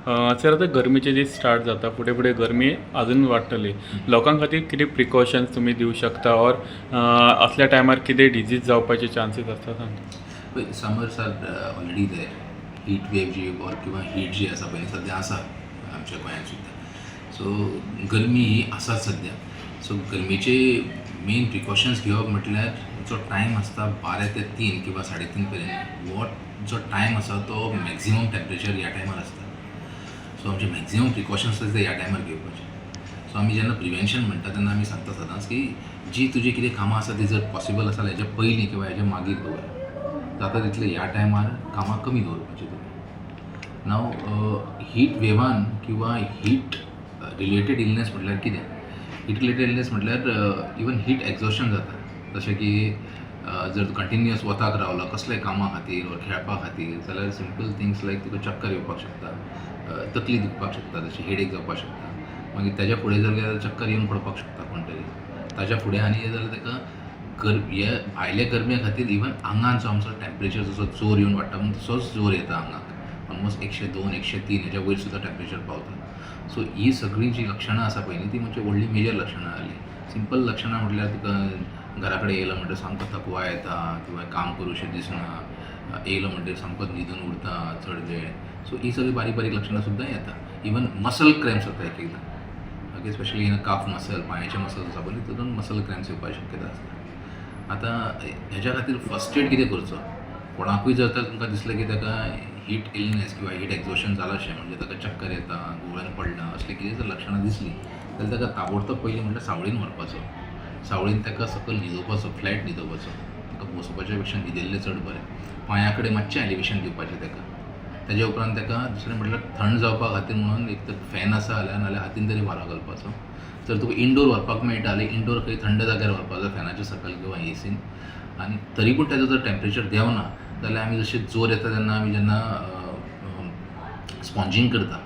Sir, आतां गरमेचे दीस स्टार्ट जाता, फुडें फुडें गरमी अजून वाडटली. लोकां खातीर कितें प्रिकॉशन्स तुमी दिवं शकता ऑर असल्या टायमार कितें डिजीज जावपाचे चान्सीस आसता, सांग. पळय, summers are already there. Heat wave ji or किंवा हीट जी आसा पळय, सद्या आसा आमच्या गोंयांत सुद्दां. सो गरमी ही आसाच सद्या. सो गरमेचे मेन प्रिकॉशन्स घेवप म्हटल्यार जो टायम आसता 12 ते 3 किंवा 3:30 पर्यंत, हो जो टायम आसा तो मॅक्झिमम टेम्परेचर ह्या टायमार आसता. सो आमचे मॅक्झिमम प्रिकॉशन्स आसता ते ह्या टायमार घेवपाचे. सो आमी जेन्ना प्रिवेन्शन म्हणटा तेन्ना आमी सांगता सदांच की जी तुजी कितें कामां आसा ती जर पॉसिबल आसा जाल्यार हेज्या पयलीं किंवा हेज्या मागीर दवर. जाता तितलें ह्या टायमार कामां कमी दवरपाची तुमी. नाव हीट वेवान किंवा हीट रिलेटेड इलनेस म्हटल्यार कितें? हीट रिलेटेड इलनेस म्हटल्यार इवन हीट एक्झॉशन जाता. जशें की जर तूं कंटिन्युअस वताक रावला कसल्याय कामा खातीर वा खेळपा खातीर जाल्यार सिंपल थिंग्स लायक तुका चक्कर येवपाक शकता, तकली दुखपाक शकता, जशें हेडेक जावपाक शकता. मागीर ताज्या फुडें जर गेल्यार चक्कर येवन पडपाक शकता कोण तरी. ताज्या फुडें आनी हें जाल्यार ताका हे भायले गरमे खातीर इवन आंगान जो आमचो टेम्परेचर जसो जोर येवन वाडटा म्हणून तसोच जोर येता आंगाक. ऑलमोस्ट 102, 103 हेज्या वयर सुद्दां टेम्परेचर पावता. सो ही सगळीं जीं लक्षणां आसा पळय न्ही, ती म्हणजे व्हडली मेजर लक्षणां जालीं. सिंपल लक्षणां म्हटल्यार तुका घरा कडेन येयलो म्हणटकीर सामको थकवा येता किंवा काम करूंशें दिसना, येयलो म्हणटकीर सामकोच न्हिदून उरता चड वेळ. सो ही सगळीं बारीक बारीक लक्षणां सुद्दां येता. इवन मसल क्रॅम्प्स जाता एक एकदां, okay, specially in calf muscle, पांयाचे मसल्स आसा पळय, तितून मसल क्रॅम्प्स येवपाची शक्यता आसता. आतां हेज्या खातीर फर्स्ट एड कितें करचो? कोणाकूय जर तर तुमकां दिसलें की ताका हीट इलनेस किंवा हीट एक्झॉशन जालां अशें, म्हणजे ताका चक्कर येता, घुंवळेन पडला, असलीं कितें जर लक्षणां दिसलीं जाल्यार ताका ताबडतोब पयलीं म्हटल्यार सावळीन व्हरपाचो. सावळीन ताका सकयल न्हिदोवपाचो, फ्लॅट न्हिदोवपाचो. ताका बसोवपाच्या पेक्षा न्हिदयल्लें चड बरें. पांया कडेन मातशें एलिवेशन दिवपाचें ताका. ताज्या उपरांत ताका दुसरें म्हटल्यार थंड जावपा खातीर म्हणून एक तर फॅन आसा जाल्यार, नाल्यार हातीन तरी वारो घालपाचो. जर तुका इनडोर व्हरपाक मेळटा जाल्यार इनडोर खंय थंड जाग्यार व्हरपाचो, फॅनाच्या सकयल किंवा एसीन. आनी तरी पूण ताजो जर टेम्परेचर देंवना जाल्यार आमी जशें जोर येता तेन्ना आमी जेन्ना स्पॉन्जींग करता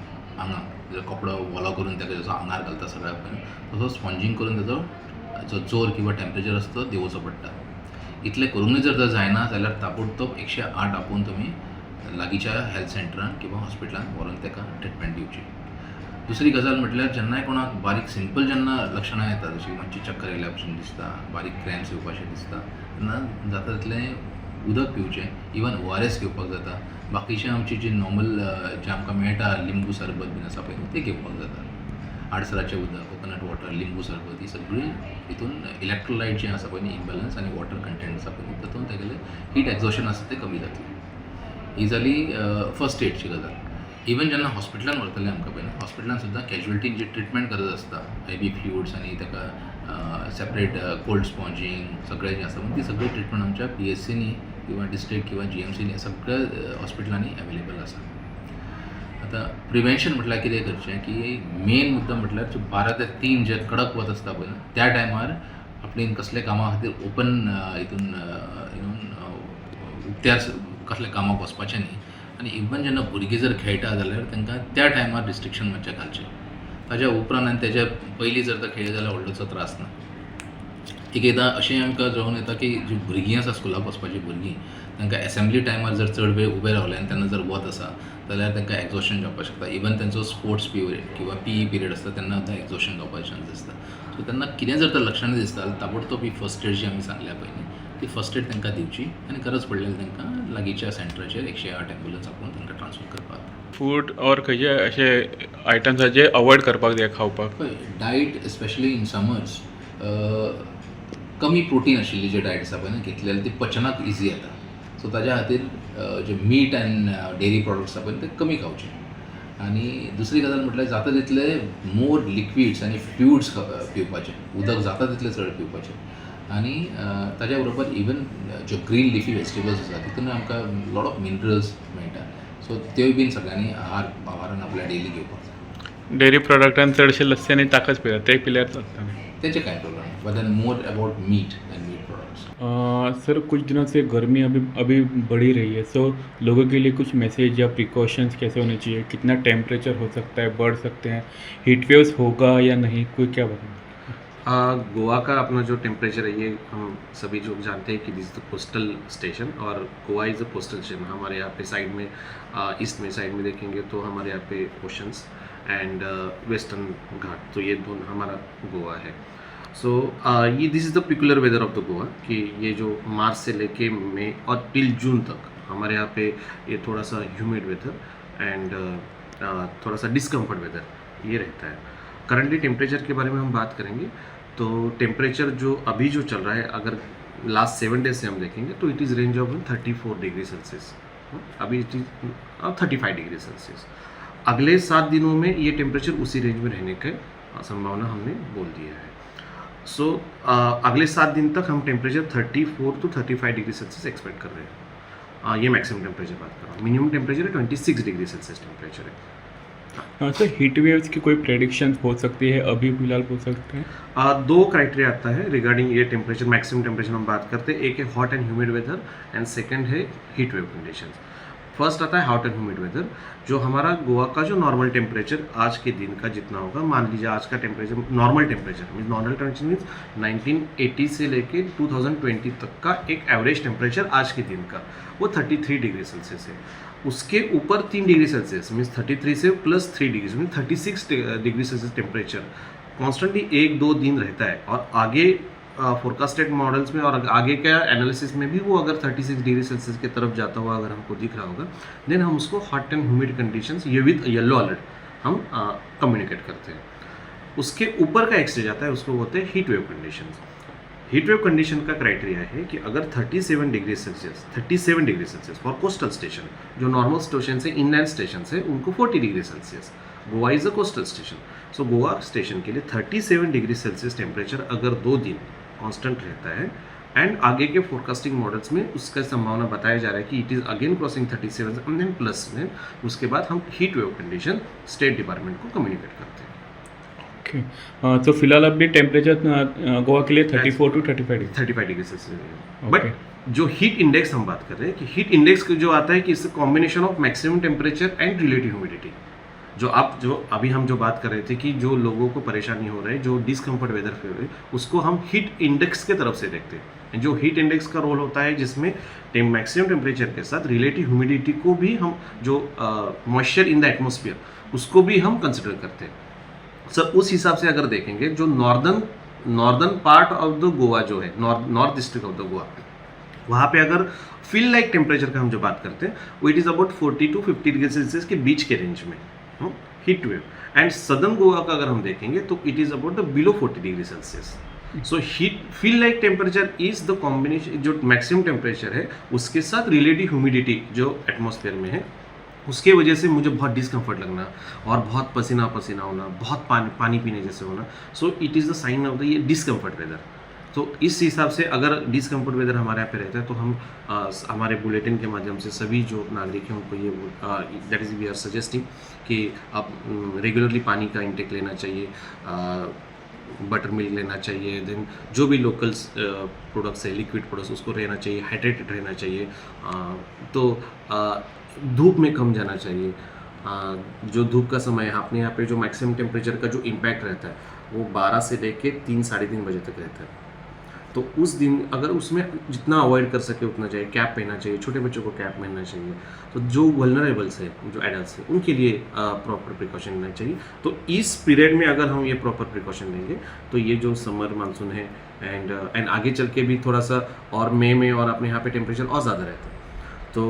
आंगाक, जर कपडो ओलो करून ताका जसो आंगार घालता सगळ्याक पळय, तसो स्पॉन्जींग करून ताजो जो जोर किंवा टेम्परेचर आसता तो देंवोवचो पडटा. इतलें करूनय जर तर जायना जाल्यार ताबडतोब 108 आपोवन तुमी लागींच्या हेल्थ सेंटरान किंवा हॉस्पिटलान व्हरोन ताका ट्रिटमेंट दिवची. दुसरी गजाल म्हटल्यार जेन्नाय कोणाक बारीक सिंपल जेन्ना लक्षणां येता, जशी मातशी चक्कर येयल्या भशेन दिसता, बारीक क्रॅम्प्स येवपाशें दिसता, तेन्ना जाता तितलें उदक पिवचें. इवन ओआरएस घेवपाक जाता. बाकीचें आमची जी नॉर्मल जें आमकां मेळटा, लिंबू सरबत बीन आसा पळय, तें घेवपाक जाता. आडसराचें उदक, कोकोनट वॉटर, लिंबू सरबत, ही सगळीं हितून इलेक्ट्रोलायट जें आसा पळय न्ही इम्बॅलन्स आनी वॉटर कंटेंट आसा पळय न्ही, तातूंत तेगेलें हीट एक्झॉशन आसा तें कमी जातलें. ही जाली फर्स्ट एडची गजाल. इवन जेन्ना हॉस्पिटलान व्हरतले आमकां पळय न्ही, हॉस्पिटलान सुद्दां कॅज्युअलिटीन जी ट्रिटमेंट गरज आसता, आयवी फ्लुइड्स आनी ताका सेपरेट कोल्ड स्पॉन्जींग सगळें जें आसा, ती सगळी ट्रिटमेंट आमच्या पीएचसीनी किंवा डिस्ट्रिक्ट किंवा जीएमसीनी सगळ्या हॉस्पिटलांनी अवेलेबल आसा. आतां प्रिवेन्शन म्हटल्यार कितें करचें की मेन मुद्दो म्हटल्यार जे 12 ते 3 जे कडक वत आसता पळय न्हू, त्या टायमार आपणे कसल्या कामा खातीर ओपन हितून उक्त्यार कसल्या कामाक वचपाचें न्ही. आनी इवन जेन्ना भुरगीं जर खेळटा जाल्यार तांकां त्या टायमार रिस्ट्रिक्शन मातशें घालचें. ताज्या उपरांत आनी तेज्या पयलीं जर तर खेळ्ळे जाल्यार व्हडलोसो त्रास ना. एक एकदां अशें आमकां जावन येता की जीं भुरगीं आसा, स्कुलाक वचपाचीं भुरगीं, तांकां एसेंब्ली टायमार जर चड वेळ उबे रावले आनी तेन्ना जर वत आसा जाल्यार तांकां एक्झॉशन जावपाक शकता. इवन तेंचो स्पोर्ट्स पिरियड किंवा पीई पिरियड आसता तेन्ना सुद्दां एक्झॉशन जावपाचे चान्सीस आसता. सो तेन्ना कितें जर तर लक्षणां दिसता जाल्यार ताबडतोब ही फर्स्ट एड जी आमी सांगल्या पळय न्ही, ती फर्स्ट एड तांकां दिवची आनी गरज पडल्यार तांकां लागींच्या सेंटराचेर 108 एम्बुलन्स आपोवन तांकां ट्रान्सफर करपाक जाता. फूड ऑर खंयचे अशे आयटम्स आसा जे अवॉयड करपाक जाय खावपाक? पळय, डायट एस्पेशली इन समर्स, कमी प्रोटीन आशिल्ली जे डायट आसा पळय न्ही घेतली जाल्यार ती पचनाक इजी येता. सो ताज्या खातीर जे मीट अँड डेअरी प्रॉडक्ट्स आसा पळय ते कमी खावचे. आनी दुसरी गजाल म्हटल्यार जाता तितले मोर लिक्विड्स आनी फ्लुइड्स पिवपाचे, उदक जाता तितलें चड पिवपाचें. आनी ताज्या बरोबर इवन ज्यो ग्रीन लिफी वेजिटेबल्स आसा तितून आमकां लॉट ऑफ मिनरल्स मेळटा. सो त्योय बीन सगळ्यांनी आहारान आपल्या डेली घेवपाक जाय. डेअरी प्रोडक्टान चडशे लस्सी आनी ताकच पितात, ते पिल्यार चलता न्ही? तेचे कांय प्रॉब्लम ना, but then more about meat than meat products. Sir, कुछ दिनों से गर्मी अभी अभी बढ़ी रही है, सो लोगों के लिए कुछ मैसेज या प्रिकॉशंस कैसे होने चाहिए? कितना टेम्परेचर हो सकता है, बढ़ सकते हैं, हीट वेव्स होगा या नहीं, कोई क्या बताएं? गोवा का अपना जो टेम्परेचर है, ये हम सभी जो जानते हैं कि this the coastal station Aur Goa is a coastal station. हमारे यहाँ पे साइड में, ईस्ट में साइड में देखेंगे तो हमारे यहाँ पे ओशंस एंड वेस्टर्न घाट, तो ये दोनों हमारा गोवा है। सो ये this is the peculiar weather of the Goa कि ये जो मार्च से लेके मई और टिल जून तक हमारे यहाँ पे ये थोड़ा सा ह्यूमिड वेदर एंड थोड़ा सा डिस्कम्फर्ट वेदर ये रहता है। करंटली टेम्परेचर के बारे में हम बात करेंगे तो टेम्परेचर जो अभी जो चल रहा है, अगर लास्ट 7 डेज से हम देखेंगे तो it is range of 34 degree Celsius। अभी it is 35 degree Celsius। अगले 7 दिनों में ये टेम्परेचर उसी रेंज में रहने का संभावना हमने बोल दिया है। सो अगले 7 दिन तक हम temperature 34 to 35 degree Celsius expect कर रहे हैं। ये मैक्सिमम टेम्परेचर बात कर रहा हूँ। मिनिमम टेम्परेचर है 26 डिग्री सेल्सियस टेम्परेचर है। सर, हीट वेव्स की कोई प्रेडिक्शन हो सकती है, अभी फिलहाल बोल सकते हैं? दो क्राइटेरिया आता है रिगार्डिंग ये टेम्परेचर, मैक्सिमम टेम्परेचर हम बात करते हैं। एक है hot and humid weather and second है हीट वेव कंडीशंस। फर्स्ट आता है हॉट एंड ह्यूमिड वेदर। जो हमारा गोवा का जो नॉर्मल टेम्परेचर आज के दिन का जितना होगा, मान लीजिए आज का temperature, normal temperature means, normal temperature means 1980 से लेके 2020 तक का एक एवरेज टेम्परेचर आज के दिन का, वो 33 डिग्री सेल्सियस है। उसके ऊपर 3 डिग्री सेल्सियस मीन्स 33 से plus 3 degree mean 36 degree Celsius temperature constantly एक दो दिन रहता है और आगे फोरकास्टेड मॉडल्स में और आगे का एनालिसिस में भी वो अगर 36 डिग्री सेल्सियस की तरफ जाता हुआ अगर हमको दिख रहा होगा, then हम उसको हॉट एंड ह्यूमिड कंडीशंस, ये विद येलो अलर्ट हम कम्युनिकेट करते हैं। उसके ऊपर का एक स्टेज आता है, उसको बोलते हैं heat wave conditions। Heat wave condition का क्राइटेरिया है कि अगर 37 degree Celsius, 37 degree Celsius for coastal station, जो नॉर्मल स्टेशन से, इनलैंड स्टेशन से, उनको 40 degree Celsius। Goa is a coastal station, so Goa station K लिए 37 डिग्री सेल्सियस टेम्परेचर अगर 2 दिन constant रहता है and आगे के फोरकास्टिंग मॉडल्स में उसका संभावना बताया जा रहा है कि it is again crossing 37 and then plus में, उसके बाद हम heat wave condition state department को कम्युनिकेट करते हैं। ओके, तो फिलहाल अभी टेम्परेचर गोवा के लिए 34 to 35 degree. 35 degree Celsius, but जो हीट इंडेक्स हम बात कर रहे हैं कि हीट इंडेक्स जो आता है कि इस combination of maximum temperature and relative humidity, जो आप जो अभी हम जो बात कर रहे थे कि जो लोगों को परेशानी हो रही है, जो डिस्कम्फर्ट वेदर फील हो रही है, उसको हम हीट इंडेक्स के तरफ से देखते हैं। जो हीट इंडेक्स का रोल होता है जिसमें मैक्सिमम टेम्परेचर के साथ रिलेटिव ह्यूमिडिटी को भी हम, जो मॉइस्चर इन the atmosphere, उसको भी हम कंसिडर करते हैं। सर, उस हिसाब से अगर देखेंगे, जो northern part of the Goa जो है, north district of the Goa, वहाँ पे अगर फील लाइक टेम्परेचर का हम जो बात करते हैं, वो it is about 40 to 50 degree Celsius K beach K range में heat wave and southern Goa का अगर हम देखेंगे तो it is about the below 40 degree Celsius। So heat feel like temperature is the combination, जो मैक्सिमम टेम्परेचर है उसके साथ relative humidity जो atmosphere में है, उसके वजह से मुझे बहुत डिस्कम्फर्ट लगना और बहुत पसीना पसीना होना, बहुत पानी पानी पीने जैसे होना। so it is the sign of the ये डिस्कम्फर्ट वेदर। तो इस हिसाब से अगर डिस्कम्फर्ट वेदर हमारे यहाँ पे रहता है तो हम हमारे बुलेटिन के माध्यम से सभी जो नागरिक हैं उनको ये, that is, we are suggesting कि आप रेगुलरली पानी का इंटेक लेना चाहिए, बटर मिल्क लेना चाहिए, then जो भी लोकल्स प्रोडक्ट्स है, लिक्विड प्रोडक्ट्स, उसको रहना चाहिए, हाइड्रेटेड रहना चाहिए। तो धूप में कम जाना चाहिए। जो धूप का समय है, अपने यहाँ पे जो मैक्सिमम टेम्परेचर का जो इम्पैक्ट रहता है वो 12 से लेके 3, 3:30 बजे तक रहता है। तो उस दिन अगर उसमें जितना अवॉइड कर सके उतना चाहिए। कैप पहनना चाहिए, छोटे बच्चों को कैप पहनना चाहिए। तो जो वल्नरेबल्स है, जो एडल्ट है, उनके लिए प्रॉपर प्रिकॉशन लेना चाहिए। तो इस पीरियड में अगर हम ये प्रॉपर प्रिकॉशन लेंगे तो ये जो समर मानसून है एंड आगे चल के भी थोड़ा सा और मई में और अपने यहाँ पे टेम्परेचर और ज़्यादा रहता है, तो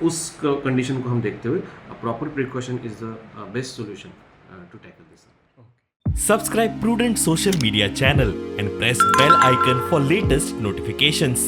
उस कंडीशन को हम देखते हुए proper precaution is the best solution to tackle this. Subscribe Prudent Social Media channel and press bell icon for latest notifications.